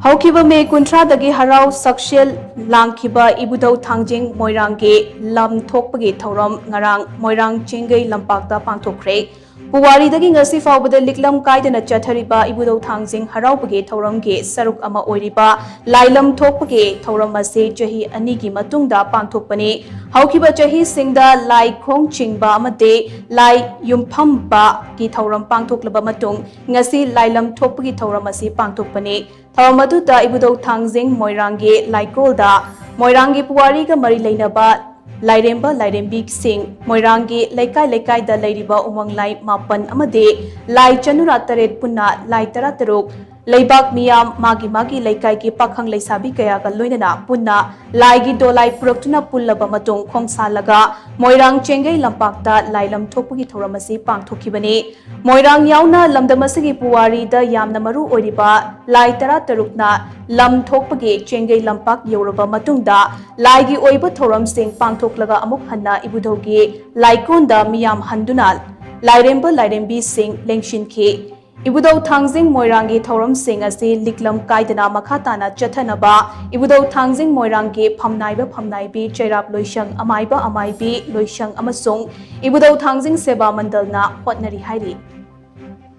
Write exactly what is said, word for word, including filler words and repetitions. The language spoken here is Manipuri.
ꯍꯧꯈꯤꯕ ꯃꯦ ꯀꯨꯟꯊ꯭ꯔꯥꯗꯒꯤ ꯍꯔꯥꯎ ꯁꯛꯁꯦꯜ ꯂꯥꯡꯈꯤꯕ ꯏꯕꯨꯙꯧ ꯊꯥꯡꯖꯤꯡ ꯃꯣꯏꯔꯥꯡꯒꯤ ꯂꯝ ꯊꯣꯛꯄꯒꯤ ꯊꯧꯔꯝ ꯉꯔꯥꯡ ꯃꯣꯏꯔꯥꯡ ꯆꯦꯡꯒꯩ ꯂꯝꯄꯥꯛꯇ ꯄꯥꯡꯊꯣꯛꯈ꯭ꯔꯦ꯫ ꯄꯨꯋꯥꯔꯤꯗꯒꯤ ꯉꯁꯤ ꯐꯥꯎꯕꯗ ꯂꯤꯛꯂꯝ ꯀꯥꯏꯗꯅ ꯆꯠꯊꯔꯤꯕ ꯏꯕꯨꯙꯧ ꯊꯥꯡꯖꯤꯡ ꯍꯔꯥꯎꯕꯒꯤ ꯊꯧꯔꯝꯒꯤ ꯁꯔꯨꯛ ꯑꯃ ꯑꯣꯏꯔꯤꯕ ꯂꯥꯏꯂꯝ ꯊꯣꯛꯄꯒꯤ ꯊꯧꯔꯝ ꯑꯁꯤ ꯆꯍꯤ ꯑꯅꯤꯒꯤ ꯃꯇꯨꯡꯗ ꯄꯥꯡꯊꯣꯛꯄꯅꯤ꯫ ꯍꯧꯈꯤꯕ ꯆꯍꯤꯁꯤꯡꯗ ꯂꯥꯏ ꯈꯣꯡ ꯆꯤꯡꯕ ꯑꯃꯗꯤ ꯂꯥꯏ ꯌꯨꯝꯐꯝꯕꯒꯤ ꯊꯧꯔꯝ ꯄꯥꯡꯊꯣꯛꯂꯕ ꯃꯇꯨꯡ ꯉꯁꯤ ꯂꯥꯏꯂꯝ ꯊꯣꯛꯄꯒꯤ ꯊꯧꯔꯝ ꯑꯁꯤ ꯄꯥꯡꯊꯣꯛꯄꯅꯤ꯫ ꯊꯧꯔꯝ ꯑꯗꯨꯗ ꯏꯕꯨꯙꯧ ꯊꯥꯡꯖꯤꯡ ꯃꯣꯏꯔꯥꯡꯒꯤ ꯂꯥꯏꯀꯣꯜꯗ ꯃꯣꯏꯔꯥꯡꯒꯤ ꯄꯨꯋꯥꯔꯤꯒ ꯃꯔꯤ ꯂꯩꯅꯕ ꯂꯥꯏꯔꯦꯝꯕ ꯂꯥꯏꯔꯦꯝꯕꯤꯁꯤꯡ, ꯃꯣꯏꯔꯥꯡꯒꯤ ꯂꯩꯀꯥꯏ ꯂꯩꯀꯥꯏꯗ ꯂꯩꯔꯤꯕ ꯎꯃꯪ ꯂꯥꯏ ꯃꯥꯄꯟ ꯑꯃꯗꯤ ꯂꯥꯏ ꯆꯅꯨꯔꯥ ꯇꯔꯦꯠ ꯄꯨꯟꯅ ꯂꯥꯏ ꯇꯔꯥꯇꯔꯨꯛ, ꯂꯩꯕꯥꯛ ꯃꯤꯌꯥꯝ, ꯃꯥꯒꯤ ꯃꯥꯒꯤ ꯂꯩꯀꯥꯏꯒꯤ ꯄꯥꯈꯪ ꯂꯩꯁꯥꯕꯤ ꯀꯌꯥꯒ ꯂꯣꯏꯅꯅ ꯄꯨꯟꯅ ꯂꯥꯏꯒꯤ ꯗꯣꯂꯥꯏ ꯄꯨꯔꯛꯇꯨꯅ ꯄꯨꯜꯂꯕ ꯃꯇꯨꯡ ꯈꯣꯡꯁꯥꯜꯂꯒ ꯃꯣꯏꯔꯥꯡ ꯆꯦꯡꯒꯩ ꯂꯝꯄꯥꯛꯇ ꯂꯥꯏꯂꯝ ꯊꯣꯛꯄꯒꯤ ꯊꯧꯔꯝ ꯑꯁꯤ ꯄꯥꯡꯊꯣꯛꯈꯤꯕꯅꯤ꯫ ꯃꯣꯏꯔꯥꯡ ꯌꯥꯎꯅ ꯂꯝꯗꯝ ꯑꯁꯤꯒꯤ ꯄꯨꯋꯥꯔꯤꯗ ꯌꯥꯝꯅ ꯃꯔꯨ ꯑꯣꯏꯔꯤꯕ ꯂꯥꯏ ꯇꯔꯥꯇꯔꯨꯛꯅ ꯂꯝ ꯊꯣꯛꯄꯒꯤ ꯆꯦꯡꯒꯩ ꯂꯝꯄꯥꯛ ꯌꯧꯔꯕ ꯃꯇꯨꯡꯗ ꯂꯥꯏꯒꯤ ꯑꯣꯏꯕ ꯊꯧꯔꯝꯁꯤꯡ ꯄꯥꯡꯊꯣꯛꯂꯒ ꯑꯃꯨꯛ ꯍꯟꯅ ꯏꯕꯨꯙꯧꯒꯤ ꯂꯥꯏꯀꯣꯟꯗ ꯃꯤꯌꯥꯝ ꯍꯟꯗꯨꯅ ꯂꯥꯏꯔꯦꯝꯕ ꯂꯥꯏꯔꯦꯝꯕꯤꯁꯤꯡ ꯂꯦꯡꯁꯤꯟꯈꯤ꯫ ꯏꯕꯨꯙꯧ ꯊꯥꯡꯖꯤꯡ ꯃꯣꯏꯔꯥꯡꯒꯤ ꯊꯧꯔꯝꯁꯤꯡ ꯑꯁꯤ ꯂꯤꯛꯂꯝ ꯀꯥꯏꯗꯅ ꯃꯈꯥ ꯇꯥꯅ ꯆꯠꯊꯅꯕ ꯏꯕꯨꯙꯧ ꯊꯥꯡꯖꯤꯡ ꯃꯣꯏꯔꯥꯡꯒꯤ ꯐꯝꯅꯥꯏꯕ ꯐꯝꯅꯥꯏꯕꯤ ꯆꯩꯔꯥꯞ ꯂꯣꯏꯁꯪ, ꯑꯃꯥꯏꯕ ꯑꯃꯥꯏꯕꯤ ꯂꯣꯏꯁꯪ ꯑꯃꯁꯨꯡ ꯏꯕꯨꯙꯧ ꯊꯥꯡꯖꯤꯡ ꯁꯦꯕꯥ ꯃꯟꯗꯜꯅ ꯍꯣꯠꯅꯔꯤ ꯍꯥꯏꯔꯤ꯫